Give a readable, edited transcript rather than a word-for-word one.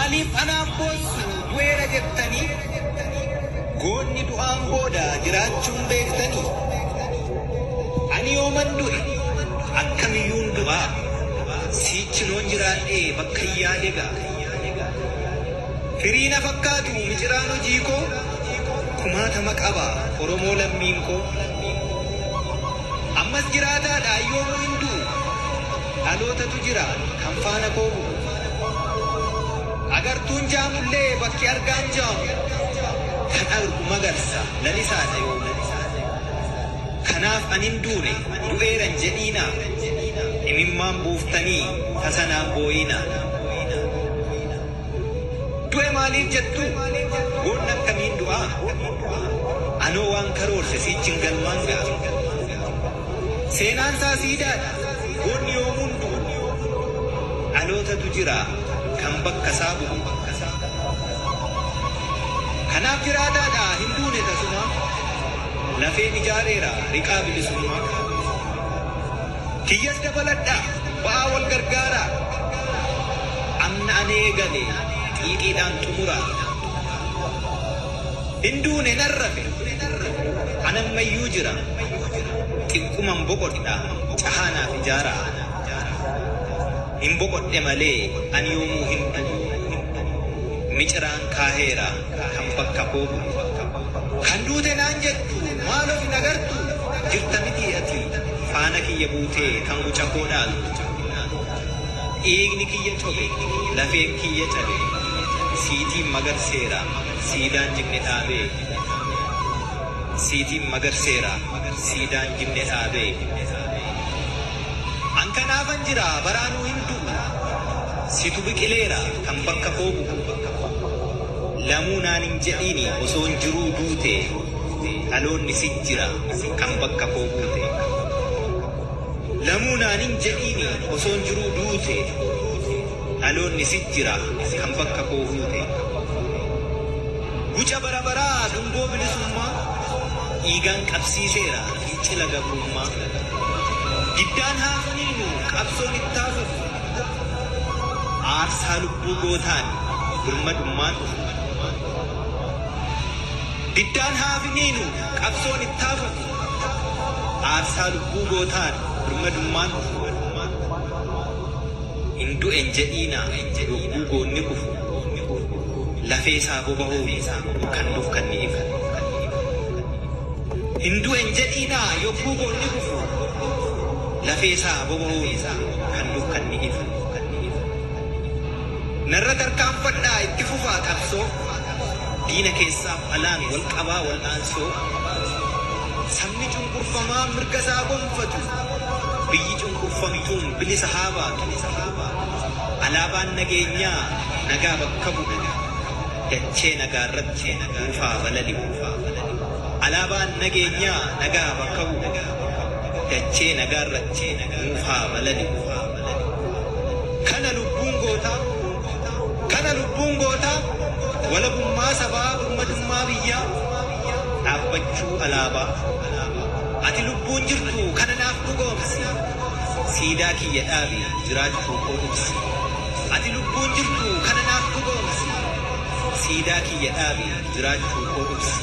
Maaliif anaaf boossu du'eera jettanii? Goonni du'aan booda jiraachuun beektanii? Ani yooman du'e akkamiyyuun du'aa? Siichinoon jiraadhee bakka yaade ga'a. Firii na fakkaatu miciraan hojii koo kumaatama qaba Oromoo lammiin koo. Ammas jiraataadha yoomuu hin du'u. Dhalootatu jira kan faana koo bu'u. Agartuun jaamullee bakki argaan jaamu. Kan argu magarsa lalisaadha yoomu. Kanaaf anin duune du'eeran jedhiinaa. Imimmaan buuftanii tasanaan booyinaa. Du'e maaliif jettu? Goonni akkamiin du'aa? Anoo waan karoorse siichin galmaan ga'a. Seenaan isaa siidaadha. Goonni yoomuun du'u. Dhalootatu jira kan bakka isaa bu'u. Kanaaf jiraataadha hin duune tasuma. Lafeen ijaareera riqaa bilisummaa. Kiyyas dabaladhaa ba'aa wal gargaaraa. Amna an eegale xiiqiidhaan xumuraa. Hin duune nan rafe an ammayyuu jira. Xiqquman boqodha cahaanaaf ijaaraa. Hin boqodhe malee ani yoomuu hin du'u. Miciraan kaaheera kan bakka koo bu'u. Kan duute naan jettu maal of hin agartu? Jirta mitii ati faana kiyya buutee kan guca koo dhaaltu. Dhiigni kiyya cobe lafeen kiyya cabe siitiin magarseera siidaan jigne dhaabee. Siitiin magarseera siidaan jigne dhaabee. An kanaafan jira baraanuu hin du'u. Situ biqileera kan bakka koo bu'u. Lamuu naan hin jedhiini osoon jiruu duute. Dhaloonni si jira kan bakka koo buute. Lamuu naan hin jedhiini osoon jiruu duute. Dhaloonni si jira kan bakka koo buute. Guca bara baraa dungoo bilisummaa dhiigaan qabsiiseera fincila gabrummaa. Diddaan haa finiinu qabsoon itti haa fufu. Aarsaa lubbuu gootaan birmadummaan dhufu. Diddaan haa finiinu qabsoon itti haa fufu. Aarsaa lubbuu gootaan birmadummaan dhufu. Hin du'en jedhiinaa yogguu goonni kufu. Lafee isaa bobahuun kan dukkanni ifu. Hin du'en jedhiinaa yogguu goonni kufu. Lafee isaa bobahuun kan dukkanni ifu. Narra tarkaanfadhaa itti fufaa qabsoo. Diina keessaaf alaan wal qabaa wal'aansoo. Sabni cunqurfamaa mirga isaa gonfatu. Biyyi cunqurfamtuun bilisa haa baatu. Alaabaan nageenyaa nagaa bakka bu'u. Dachee nagaa irratti nuufaa balali'u. Alaabaan nageenyaa nagaa bakka bu'u. Dachee nagaa irratti nuufaa balali'u. Kana lubbuun gootaa, kana lubbuun gootaa, walabummaa sabaa birmadummaa biyyaa, dhaabbachuu alaabaa. Ati lubbuun jirtu kana naaf dhugoomsi. Siidaa kiyya dhaabi jiraachuu koo ibsi. Ati lubbuun jirtu kana naaf dhugoomsi. Siidaa kiyya dhaabi jiraachuu koo ibsi.